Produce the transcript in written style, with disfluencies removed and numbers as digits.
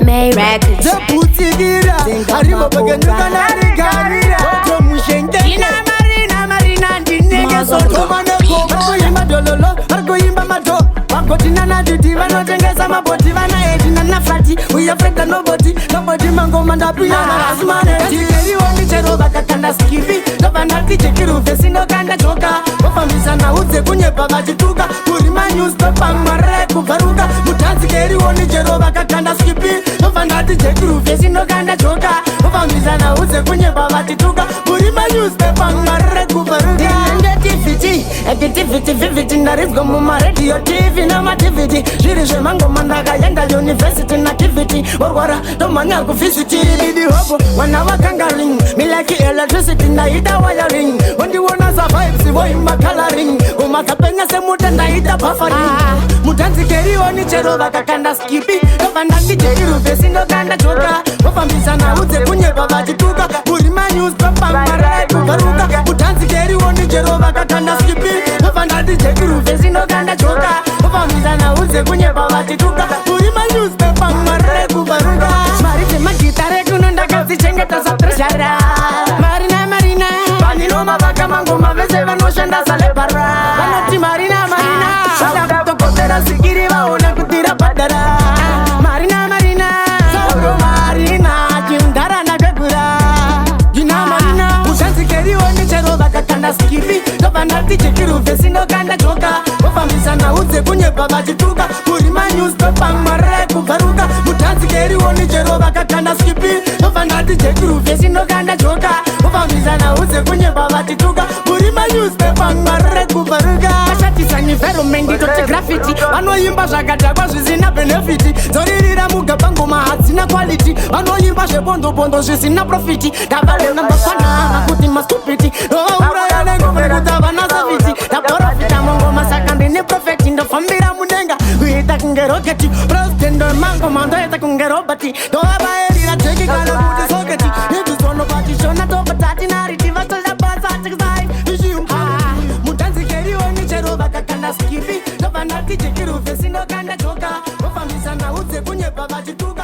May Records. Dzeputsikira arimo pakenyuka narigarira tomushengeina marina marina ndinenge sotomaneko dololo vari kuimba mato vagotina nadhidhi vanotengesa mabhoti vana edi nanafati uye freda noboti noboti mangoma ndapinana asimanetierioni chero vakakanda skipi ndobva ndati jekiruvhesi ndokanda joka vofambisa nhau dzekunyepa vachituka kuri manewspaper marira ekubvaruka mudhanzi kerioni chero vakakanda skipi ndobva ndati jekiruvhesi ndokanda joka vofambisa nhau dzekunyepa vachituka kuri manewspaper marira ekubvaruka ndinenge activity viviti ndaridzwa mumaredhiyo TV namaDVD zviri zvemangoma ndakaenda university nativity vorwara ndomhanya kuvisit bidi hopo vana vakangaring me like electricity ndaita wiring wandiona savibes voimba coloring ngoma dzapenya semute ndaita buffering mudhanzi kerioni chero vakakanda skipi ndobva ndati jeiruvhesi ndokanda joka vofambisa nhau dzekunyepa vachituka kuri manewspaper marira ekubvaruka mudhanzi kerioni chero vakakanda skipi ndobva ndati jekiruvhesi ndokanda joka vofambisa nhau dzekunyepa vachituka kuri manewspaper marira ekubvaruka mari dzemagitare kuno ndakadzichengeta satreasure marina marina vaninomavaka mangoma vese vanoshanda salabourer vanoti marina marina vada kutokotera zikiri vaona kuti rabhadhara marina marina sauro marina chimdara nakagura ina marina mushanzikerioni chero vakakanda skipi ndobva ndati jekiruvhesi ndokanda joka vofambisa nhau dzekunyepa vachituka kuri manewspaper marira ekubvaruka mudhanzi kerioni chero vakakanda skipi ndobva ndati jekiruvhesi ndokanda joka vofambisa nhau dzekunyepa vachituka kuri manewspaper marira ekubvaruka vashatisa environment toti graffiti vanoimba zvakadhakwa zvisina benefit dzoririra mugaba ngoma hadzina quality vanoimba zvebondobondo zvisina profit ndavaona mafana kuti mastupid ndovauraya nengoma nekuti havana safety ndaprofita mungoma saka ndine prophet ndofambira mudenga kuita kunge rocket president wemangoma ndoita kunge Robert ndovabairira jeki kana kuti socket ibvisono pachishona tobatatinariti vatoda basa tikisai mudhanzi kerioni chero vakakanda skipi ndobva ndati jekiruvhesi ndokanda joka vofambisa nhau dzekunyepa vachituka.